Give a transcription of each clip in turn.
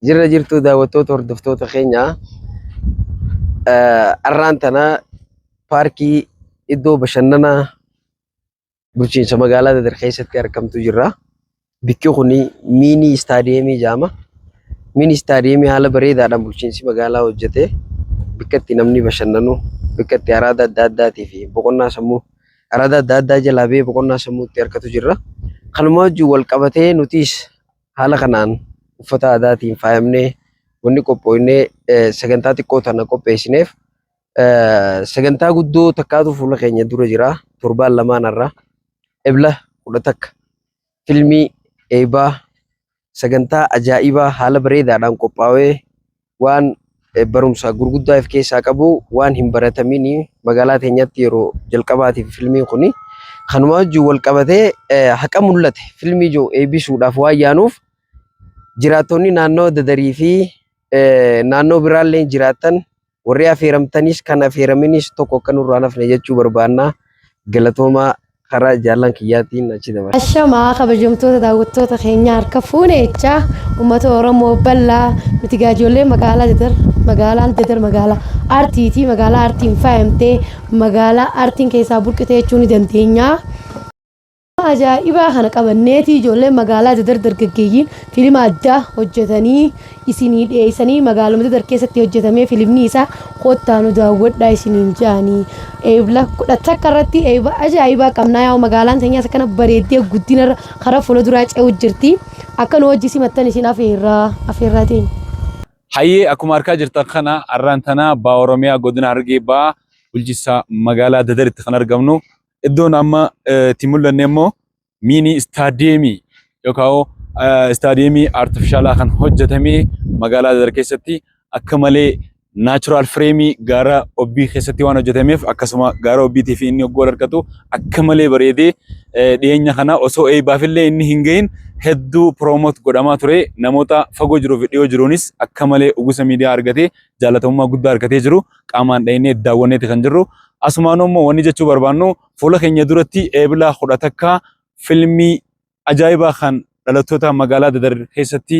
Jirra jirtuu daawwattoota hordoftoota keenya arraan tana paarkii iddoo bashannanaa bulchiinsa magaalaa Dadar keessatti argamtu jirra. Bikki kun miinii istaadiyeemii jedhama. Miinii istaadiyeemii haala bareedaadhaan bulchiinsi magaalaa hojjete bakka itti namni bashannanu, bakka itti araada adda addaatii fi boqonnaa sammuu araada adda addaa jalaa bahee boqonnaa sammuu itti argatu jirra. Kanuma wajjin wal qabatee nutis haala kanaan uffata aadaatiin faayamnee wanni qophooynee sagantaa xiqqoo tana qopheessineef sagantaa guddoo takkaatu fuula keenya dura jira. Torbaan lamaan har'a Ebla 11 filmii eebaa sagantaa ajaa'ibaa haala bareedaadhaan qophaa'ee waan barumsa gurguddaa of keessaa qabu waan hin baratamiin magaalaa teenyatti yeroo jalqabaatiif filmiin kuni kanuma wajjin wal qabatee haqa mul'ate filmii jiru eebbisuudhaaf waan yaanuuf jiraattonni naannoo Dadarii fi naannoo biraallee jiraatan warri affeeramtanis kan affeeraminis tokko akka nurraa hafne jechuu barbaanna. Galatoomaa karaa jaallan kiyyaatiin achi dabarsa. Ashamaa kabajamtoota daawwattoota keenya harka fuune jechaa uummata Oromoo bal'aa nuti ijoollee magaalaa Dadar magaalaan Dadar magaalaa aartiiti magaalaa aartiin faayamtee magaalaa aartiin keessaa burqitee jechuu ni dandeenya. Ajaa'ibaa kana qabanneeti ijoolleen magaalaa Dadar dargaggeeyyiin fiilma addaa hojjetanii isinii dhiyeessanii magaaluma Dadar keessatti hojjetamee fiilmni isaa kottaa nu daawwadhaa isiniin jedhanii eebla 11 irratti eebba ajaa'ibaa qabnaa yaa'u magaalaan teenyaas akkana bareeddee guddinarra karaa fuula duraa ce'u jirti akka nu hojii simattan isin afeerraa afeerraa teenya. Hayyee akkuma argaa jirtan kana arraan tana Baha Oromiyaa godina Harargee Bahaa bulchiinsa magaalaa Dadaritti kan argamnu. Iddoon amma itti mul'anne immoo miinii istaadiyeemii yookaan istaadiyeemii artifishaalaa kan hojjetame magaalaa Dadar keessatti akka malee naachuraal fireemii gaara obbii keessatti waan hojjetameef akkasuma gaara obbiitii fi inni hogguu argatu akka malee bareedee dhiyeenya kana osoo eebbaafillee inni hin gahin hedduu piroomoot godhamaa ture namoota fagoo jiruu fi dhiyoo jiruunis akka malee uwwisa miidiyaa argatee jaalatamummaa guddaa argatee jiru qaamaan dhahinee daawwanneeti kan jirru. Asumaanuu immoo wanni jechuu barbaannu fuula keenya duratti eebila 11 filmii ajaa'ibaa kan dhalattoota magaalaa Dadar keessatti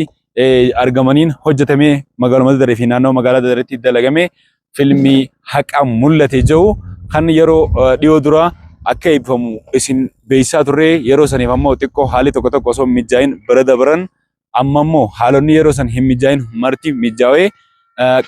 argamaniin hojjetamee magaaluma Dadarii fi naannoo magaalaa Dadaritti dalagame filmii haqa mul'ate jedhu kan yeroo dhiyoo dura akka eebbifamu isin beeksisaa turre yeroo saniif ammoo xiqqoo haalli tokko tokko osoo hin mijaa'in bira dabran amma immoo haalonni yeroo san hin mijaa'in marti mijaa'ee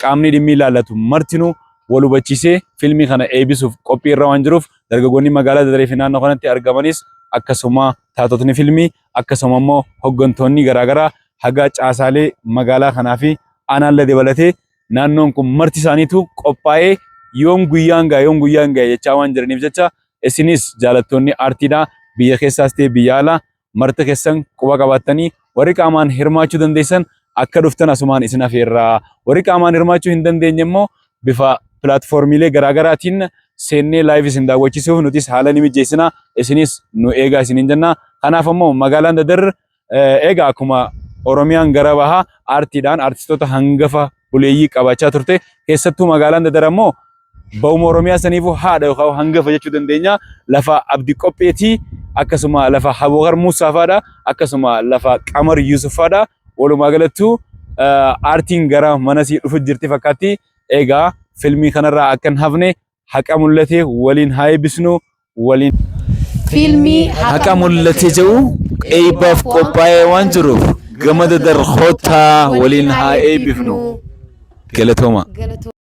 qaamni dhimmi ilaallatu martinuu wal hubachiisee filmii kana eebbisuuf qophii irra waan jiruuf dargaggoonni magaalaa Dadaree fi naannoo kanatti argamanis akkasuma taatotni filmii akkasuma immoo hoggantoonni garaagaraa haga caasaalee magaalaa kanaa fi aanaallee dabalatee naannoon kun marti isaaniitu qophaa'ee yoom guyyaan ga'a yoom guyyaan ga'a jechaa waan jiraniif jecha isinis jaalattoonni aartiidhaa biyya keessaas ta'e biyya alaa marti keessan quba qabaattanii warri qaamaan hirmaachuu dandeessan akka dhuftan asumaan isin afeerra. Warri qaamaan hirmaachuu hin dandeenye immoo bifa pilaatfoormiilee garaagaraatiin seennee live isin daawwachiisuuf nutis haala ni mijeessina. Isinis nu eegaa isiniin jenna. Kanaaf ammoo magaalaan Dadar egaa akkuma Oromiyaan gara bahaa aartiidhaan aartistoota hangafa buleeyyii qabaachaa turte keessattuu magaalaan Dadar ammoo Ba'uma Oromiyaa saniifuu haadha yookaan hangafa jechuu dandeenya. Lafa Abdi Qopheetii akkasuma lafa Habokar Muusaa fa'aadha akkasuma lafa Qamar Yuusuf fa'aadha. Walumaa galattuu aartiin gara mana sii dhufu jirti fakkaatti. Egaa filmii kanarraa akka hin hafne haqa mul'ate waliin haa eebbisnu waliin. Fiilmii Haqa mul'ate jedhu eebbaaf qophaa'ee waan jiruuf gama Dadar kottaa waliin haa eebbifnu. Galatooma. Galatooma.